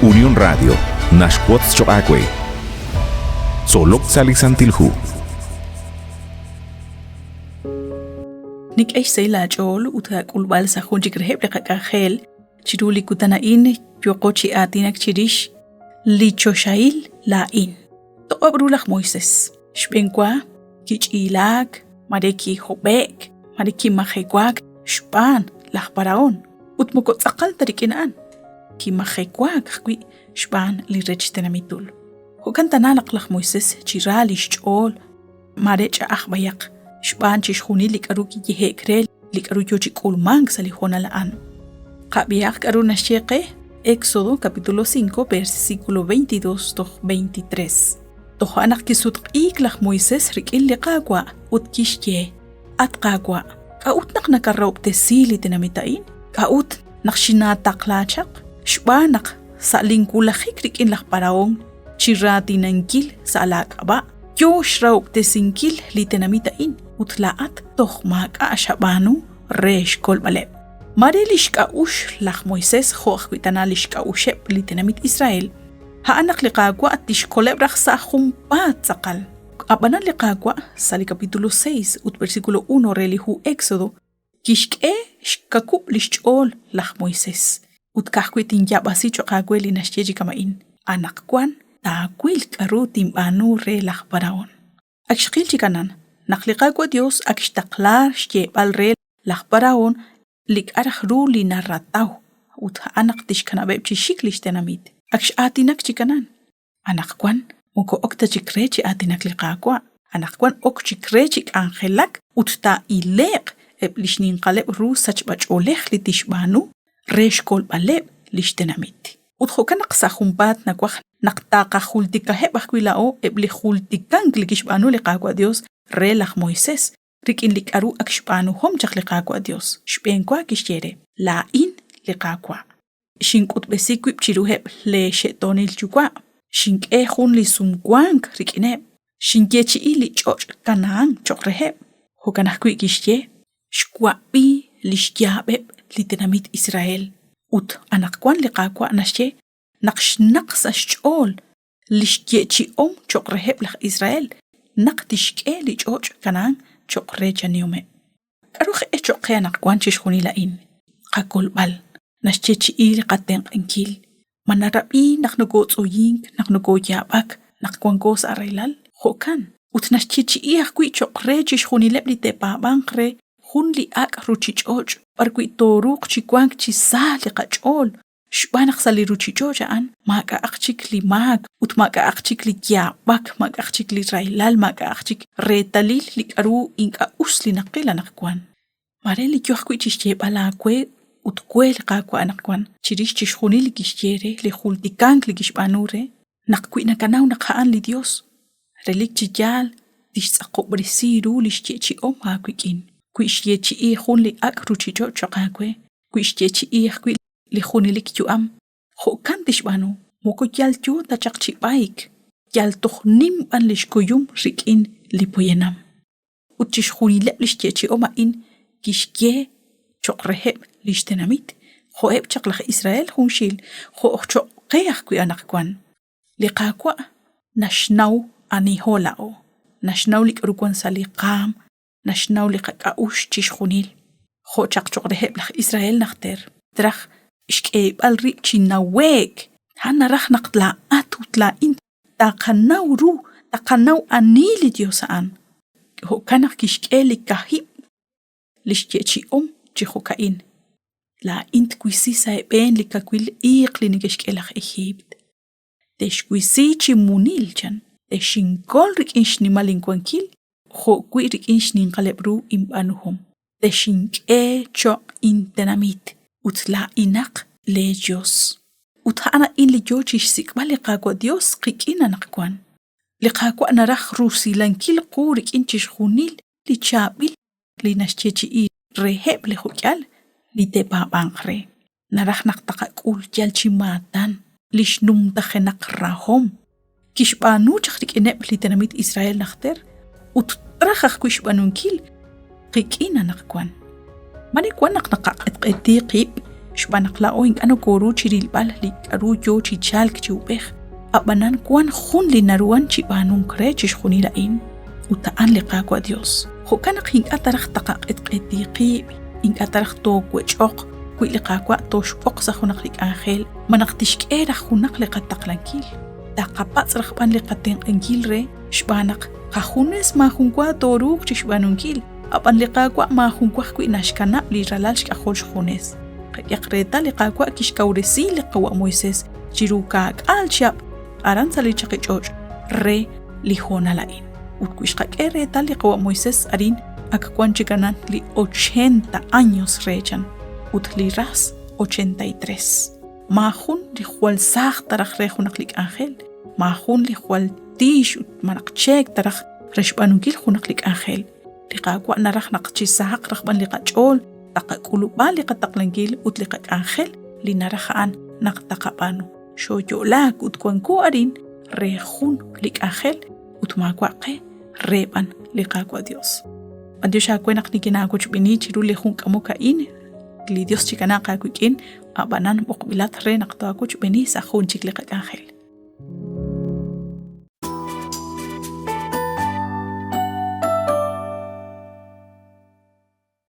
Unión Radio naxwotz choq' aawe. Tzolok sa' li Santil Hu. Nik'e xsahil aach'ool ut aak'ulb'al sa' jun chik reheb' li qak'anjel chiru li kutan a'in yooqo chi aatinak chirix li choxahil laa'in. Toq'ob' ru laj Moises. Xb'eenwa kich'iilaak, mare kihob'e'k, mare kimajewaak xb'aan laj Parahón ut moko tz'aqal ta rik'in a'an. Kimajewaak ajwi' xb'aan li rech tenamitul. Jo'kan tana naq laj Moisés chi ra li xch'ool maare ch'a'aj b'ayaq xb'aan chixjunil li k'aru kiyehe'k re li k'aru yo chi k'ulmank sa' li hoonal a'an. Qab'ihaq k'aru naxye qe Éxodo capítulo 5 versículo 22 toj 23. Toja' naq kisutq'iik laj Moisés rik'in li Qaawa' ut kixye: At Qaawa', k'a'ut naq nakarahob'tesi li tenamit a'in? K'a'ut naq xinaataqla chaq? Xb'aan naq sa' linwulajik rik'in laj Parahón chi raatinankil sa' laak'ab'a', yo xrahob'tesinkil li tenamit a'in ut laa'at toj maak'a' xab'aanu re xkolb'aleb'. Mare li xk'a'uxl laj Moisés jo' ajwi' tana li xk'a'uxeb' li tenamit Israel, a'an naq li Qaawa' tixkoleb' raj sa' junpaat tz'aqal. Ab'anan li Qaawa' sa' li capítulo 6 ut versículo 1 re li hu Éxodo kixk'e xkakub' li xch'ool laj Moisés. Ut ka'ajwi' tinyaab'asi cho'q aawe li naxye chi kama'in, Anaqwan taawil k'aru tinb'aanu re laj Parahón. Ak xqil chik anan naq li Qaawa' Yos ak xtaqla xyeeb'al re laj Parahón li k'a' raj ru li narataw ut a'an naq tixkanab'eb' chi xik li xtenamit. Ak x'aatinak chik anan. Anaqwan moko ok ta chik re chi aatinak li Qaawa', anaqwan ok chik re chi k'anjelak ut taa'ile'q eb' li xninqaleb' ru sachb'ach'oolej li tixb'aanu re xkolb'aleb' li xtenamit. Ut jo'kan naq sa' junpaat nawaj naq taaqajultikaheb' ajwi' laa'o eb' li jultikank li kixb'aanu li Qaawa' Yos re laj Moisés rik'in li k'aru ak xb'aanuhom chaq li Qaawa' Yos. Xb'eenwa kixye re, Laa'in li Qaawa'. Xink'utb'esi wib' chiruheb' leexe'toonil yuwa', xink'e jun li sumwank rik'ineb', xinyeechi'i li ch'och' Kanahán cho'q reheb'. Jo'kan ajwi' kixye, Xwab'i li xyaab'eb' li tenamit Israel. Ut anaqwan li Qaawa' naxye naq xnaq sa' xch'ool li xyeechi'om cho'q reheb' laj Israel naq tixk'e li ch'och' Canaán cho'q reechanihomeb'. K'aru je'e cho'q qe anaqwan chixjunil a'in? Qakolb'al naxyeechi'i li qatenq'ankil. Ma narab'i naq nokootz'uyink, naq nokooyaab'ak, naq wanko sa' rahilal? Jo'kan. Ut naxyeechi'i ajwi' cho'q re chixjunileb' li te'paab'anq re jun li ak' ruuchich'och' b'arwi' tooruuq chi wank chi sa li qach'ool Xb'aan naq sa' li ruuchich'och' a'an maak'a'aq chik li maak ut maak'a'aq chik li yaab'ak, maak'a'aq chik li rahilal, maak'a'aq chik reetalil li k'aru ink'a' us li naqil anaqwan. Mare li yo ajwi' chi xyeeb'al aawe ut we li Qaawa' anaqwan chirix chixjunil li kixye re, li jultikank li kixb'aanu re, naq wi nakanaw naq a'an li Yos, relik chi yaal tixtz'aqob'resi ru li xyeechi'om aawik'in. Wi xyeechi'i jun li ak' ruuchich'och' cho'q aawe, wi xyeechi'i ajwi' li junelik yu'am, jo'kan tixb'aanu, moko yal yo ta chaq chi b'ayk, yal toj nim b'an li xkuyum rik'in li poyanam. Ut chixjunileb' li xyeechi'om a'in kixye cho'q reheb' li xtenamit, jo'eb' chaq laj Israel junxil, jo' cho'q qe ajwi' anaqwan. Li Qaawa' naxnaw aniho laa'o, naxnaw li k'aru wank sa' li qaanm, naxnaw li qak'a'uxl chixjunil. Jo' chaq cho'q reheb' laj Israel najter, traj xk'eeb'al rib' chi nawe'k. A'an naraj naq laa'at ut laa'in taqanaw ru, taqanaw ani li Dios a'an. Jo'kan naq kixk'e li kahib' li xyeechi'om chi jo'ka'in, Laa'in twisi sa' eeb'een li kawil iiq li neke'xk'e laj Ejiipt. Texwisi chi munil, chan, texinkol rik'in xnimal inwankil jo'wi' rik'in xninqaleb' ru inb'aanuhom. Texink'e cho'q intenamit ut laa'inaq leeYos. Ut a'an a'in li yo chi xsik'b'al li Qaawa' Yos qik'in anaqwan. Li Qaawa' naraj rusilankil qu rik'in chixjunil li chaab'il li naxyeechi'i reheb' li jo'k'ihal li te'paab'anq re. Naraj naq taqak'ul yal chi maatan li xnumtajenaq rahom kixb'aanu chaq rik'ineb' li tenamit Israel najter ut traj ajwi' xb'aanunkil qik'in anaqwan. Mare wan naq naqaq'etq'eti qib' Xb'aan naq laa'o ink'a' nokooru chirilb'al li k'a'ru yoo chi chalk chi ub'ej, a'b'anan wan jun li naruhan chi b'aanunk re chixjunil a'in, ut a'an li Qaawa' Dios. Jo'kan naq ink'a' ta raj taqaq'etq'eti qib', ink'a' ta raj toowech'oq wi li Qaawa' tooxb'oq sa' junaq li k'anjel malaj tixk'e raj junaq li qataqlankil. Taqapatz' raj b'an li qatenq'ankil re xb'aan naq qajunes maajunwa tooruuq chixb'aanunkil, ab'an li Qaawa' maajunwa ajwi' naxkanab' li ralal xk'ajol xjunes. Qak'ehaq reetal li Qaawa' kixkawresi li qawa' Moisés chiru kaak'aal chihab' aran sa' li chaqi ch'och' re li hoonal a'in. Ut wi xqak'e reetal li qawa' Moisés arin ak wan chik anan li 80 años re chan ut li ras 83. Maajun li jwal saaj ta raj re junaq li k'anjel, maajun li jwal tiix ut malaj cheek ta raj re xb'aanunkil junaq li k'anjel. Li Qaawa' naraj naq chi sahaq raj b'an li qach'ool, taqak'ulub'a li qataqlankil ut li qak'anjel li naraj a'an naq taqab'aanu. Xooyo'laak ut wanko arin re jun li k'anjel ut maawa' qe re b'an li Qaawa' Dios. B'antiox aawe naq nikinaawochb'eeni chiru li jun k'amok a'in. Li Dios chikanaaq aawik'in, a'b'anan b'oqb'ilat re naq taawochb'eeni sa' jun chik li qak'anjel.